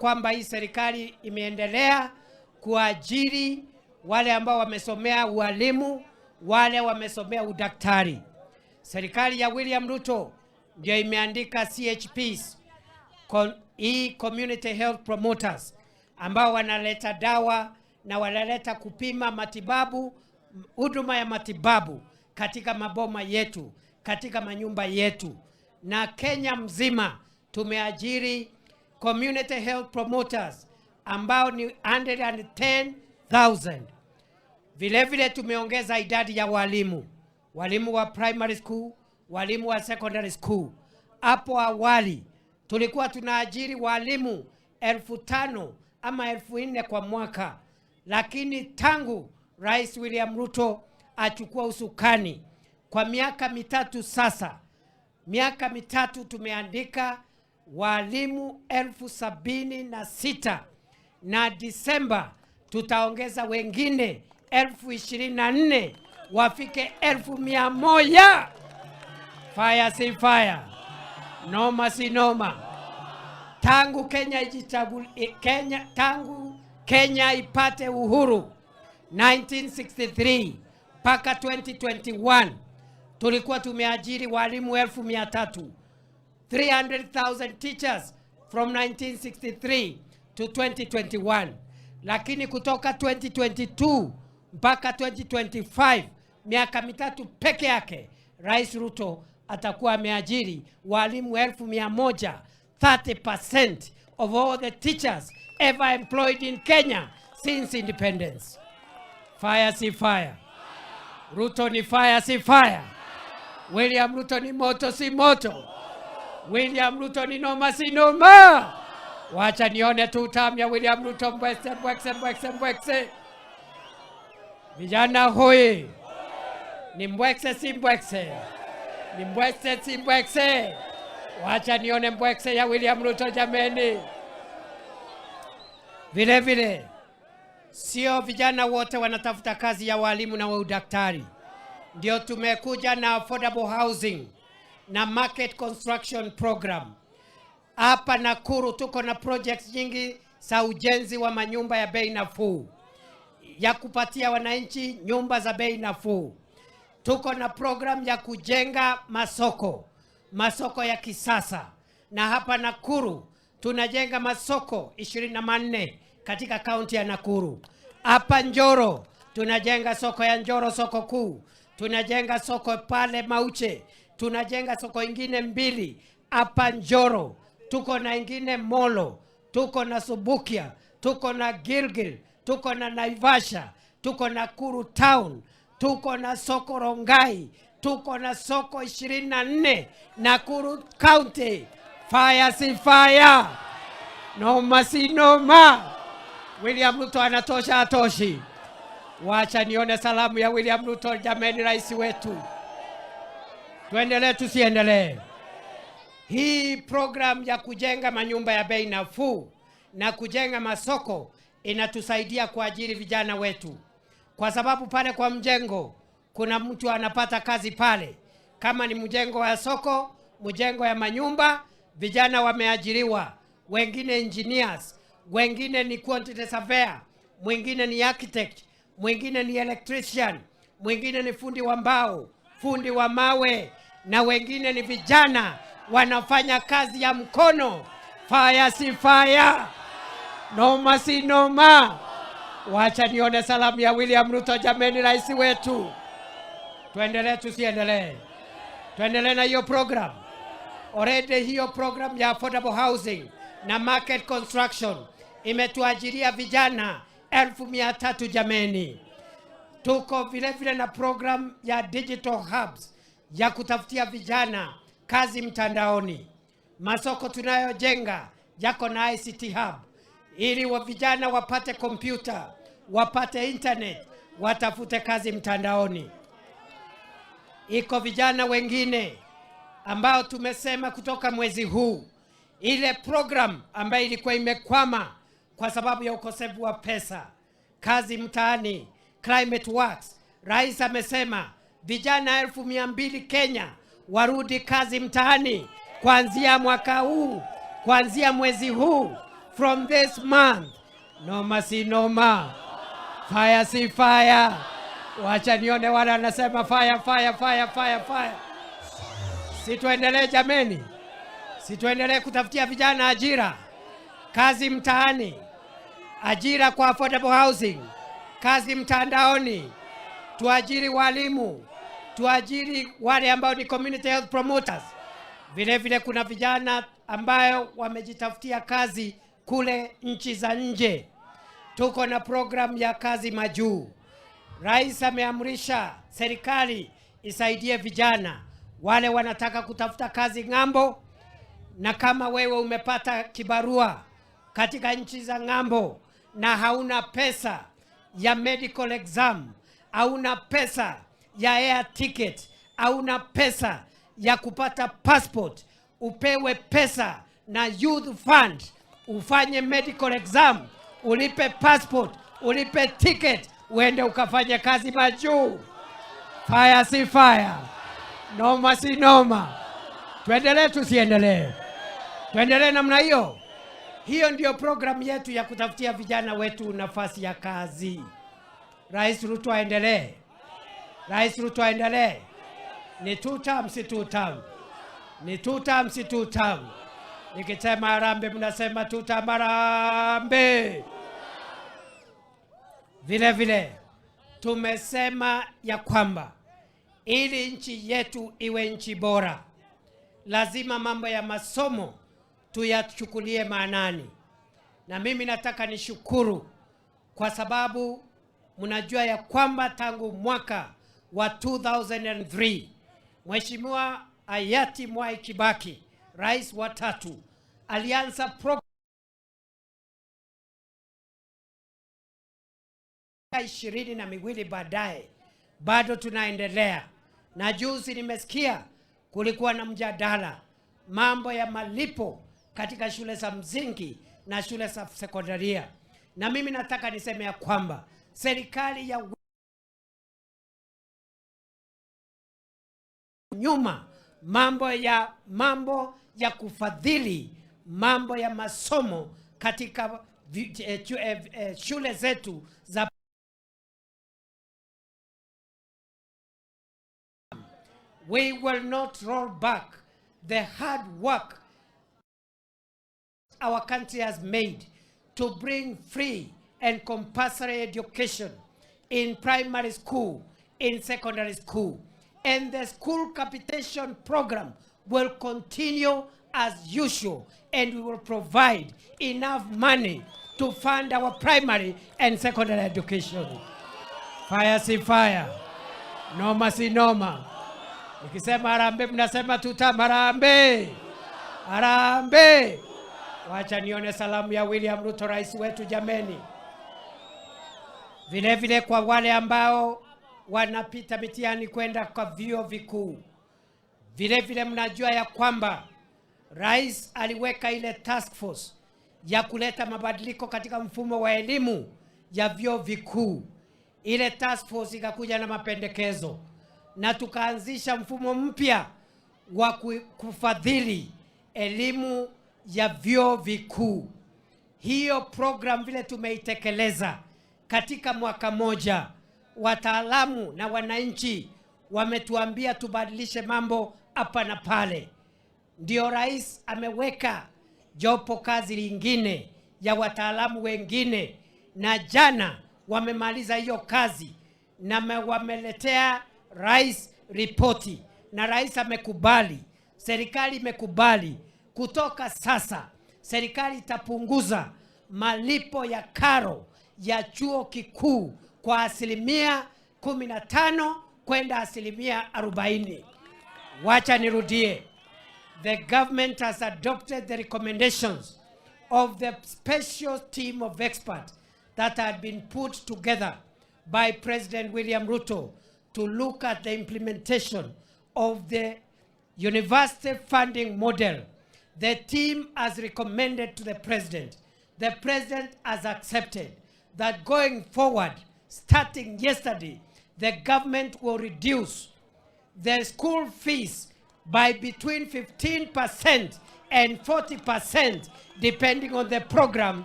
kwamba hii serikali imeendelea kuajiri wale ambao wamesomea ualimu, wale wamesomea udaktari. Serikali ya William Ruto ndio imeandika CHPs, Community Health Promoters, ambao wanaleta dawa na wanaleta kupima matibabu, huduma ya matibabu katika maboma yetu, katika manyumba yetu. Na Kenya mzima tumeajiri community health promoters ambao ni 110,000. Vile vile tumeongeza idadi ya walimu, walimu wa primary school, walimu wa secondary school. Hapo awali tulikuwa tunaajiri walimu 5,000 ama 4,000 kwa mwaka, lakini tangu Rais William Ruto achukua usukani kwa miaka 3 sasa, miaka 3 tumeandika walimu 76,000 na Disemba tutaongeza wengine 24,000 wafike 100,000. Fire si fire, noma si noma. Tangu Kenya ijichagu-, Kenya, tangu Kenya ipate uhuru 1963 mpaka 2021 tulikuwa tumeajiri walimu 300,000, 300,000 teachers from 1963 to 2021, lakini kutoka 2022 mpaka 2025, miaka 3 peke yake, Rais Ruto atakuwa ameajiri walimu 100,000, 30% of all the teachers ever employed in Kenya since independence. Fire si fire? Ruto ni fire si fire? William Ruto ni moto si moto? William Ruto ni noma si noma? Wacha nione tu tamu ya William Ruto. Mbwekse, mbwekse, mbwekse, mbwekse. Vijana hoi, ni mbwekse si mbwekse? Ni mbwekse si mbwekse? Wacha nione mbwekse ya William Ruto, jameni. Vile vile sio vijana wote wanatafuta kazi ya walimu na wa udaktari. Ndio tumekuja na affordable housing na market construction program. Hapa Nakuru tuko na projects nyingi za ujenzi wa manyumba ya bei nafuu, ya kupatia wananchi nyumba za bei nafuu. Tuko na program ya kujenga masoko, masoko ya kisasa, na hapa Nakuru tunajenga masoko 24 katika kaunti ya Nakuru. Hapa Njoro tunajenga soko ya Njoro, soko kuu, tunajenga soko pale Mauche, tunajenga soko ingine mbili hapa Njoro, tuko na ingine Molo, tuko na Subukia, tuko na Gilgil, tuko na Naivasha, tuko na Nakuru Town, tuko na soko Rongai, tuko na soko 24 Nakuru County. Fire si fire? Noma si noma? William Ruto anatosha, atoshi? Wacha nione salamu ya William Ruto, jameni, rais wetu. Tuendelee tusiendelee? Hii program ya kujenga manyumba ya bei nafuu na kujenga masoko inatusaidia kuajiri vijana wetu, kwa sababu pale kwa mjengo kuna mtu anapata kazi pale, kama ni mjengo wa soko, mjengo ya manyumba, vijana wameajiriwa, wengine engineers, wengine ni quantity surveyor, mwingine ni architect, mwingine ni electrician, mwingine ni fundi wa mbao, fundi wa mawe, na wengine ni vijana wanafanya kazi ya mkono. Fire si fire? Noma si noma? Wacha nione salamu ya William Ruto, jameni, rais wetu. Tuendelee tusiendelee? Tuendelee na hiyo program. Already hiyo program ya affordable housing na market construction imetuajiria vijana 300,000, jameni. Tuko vile vile na program ya digital hubs ya kutafutia vijana kazi mtandaoni. Masoko tunayojenga yako na ICT hub ili wa vijana wapate kompyuta, wapate internet, watafute kazi mtandaoni. Iko vijana wengine ambao tumesema kutoka mwezi huu, ile program ambayo ilikuwa imekwama kwa sababu ya ukosefu wa pesa, Kazi Mtaani, Climate Works, Rais amesema vijana 200,000 Kenya warudi kazi mtaani kuanzia mwaka huu, kuanzia mwezi huu. From this month. Noma si noma, fire si fire. Wacha nione wale wanasema fire, fire, fire, fire, fire. Si tuendelee jameni, si tuendelee kutafutia vijana ajira, kazi mtaani, ajira kwa affordable housing, kazi mtandaoni, tuajiri walimu, tuajiri wale ambao ni community health promoters. Vile vile kuna vijana ambayo wamejitafutia kazi kule nchi za nje. Tuko na program ya kazi majuu. Rais ameamrisha serikali isaidie vijana wale wanataka kutafuta kazi ng'ambo, na kama wewe umepata kibarua katika nchi za ng'ambo na hauna pesa ya medical exam, hauna pesa ya air ticket, hauna pesa ya kupata passport, upewe pesa na Youth Fund, ufanye medical exam, ulipe passport, ulipe ticket, uende ukafanye kazi majuu. Fire si fire, noma si noma. Tuendelee tusiendelee? Tuendelee namna hiyo. Hiyo ndiyo programu yetu ya kutafutia vijana wetu nafasi ya kazi. Rais Ruto aendelee. Rais Ruto aendelee. Ni two term, si two term? Ni two term, si two term? Nikisema harambee, mnasema two term, harambee. Vile vile tumesema ya kwamba ili nchi yetu iwe nchi bora, lazima mambo ya masomo tuyachukulie maanani, na mimi nataka nishukuru kwa sababu mnajua ya kwamba tangu mwaka wa 2003 Mheshimiwa hayati Mwai Kibaki, rais wa tatu, alianza program 22 baadaye bado tunaendelea. Na juzi nimesikia kulikuwa na mjadala mambo ya malipo katika shule za msingi na shule za sekondaria, na mimi nataka niseme ya kwamba serikali ya nyuma mambo ya kufadhili mambo ya masomo katika shule zetu za. We will not roll back the hard work our country has made to bring free and compulsory education in primary school, in secondary school. And the school capitation program will continue as usual, and we will provide enough money to fund our primary and secondary education. Fire si fire, noma si noma. Nikisema harambee, mnasema tutam harambee, harambee. Wacha nione salamu ya William Ruto, rais wetu, jameni. Vile vile kwa wale ambao wanapita mitihani kwenda kwa vyuo vikuu, vile vile mnajua ya kwamba rais aliweka ile task force ya kuleta mabadiliko katika mfumo wa elimu ya vyuo vikuu. Ile task force ikakuja na mapendekezo na tukaanzisha mfumo mpya wa kufadhili elimu ya vyuo vikuu. Hiyo program vile tumeitekeleza katika mwaka moja, wataalamu na wananchi wametuambia tubadilishe mambo hapa na pale. Ndio rais ameweka jopo kazi lingine ya wataalamu wengine, na jana wamemaliza hiyo kazi na wameletea rais ripoti, na rais amekubali, serikali imekubali. Kutoka sasa serikali itapunguza malipo ya karo ya chuo kikuu kwa 15% kwenda 40%. Wacha nirudie. The government has adopted the recommendations of the special team of experts that had been put together by President William Ruto to look at the implementation of the university funding model. The team has recommended to the president. The president has accepted that going forward, starting yesterday, the government will reduce the school fees by between 15% and 40% depending on the program.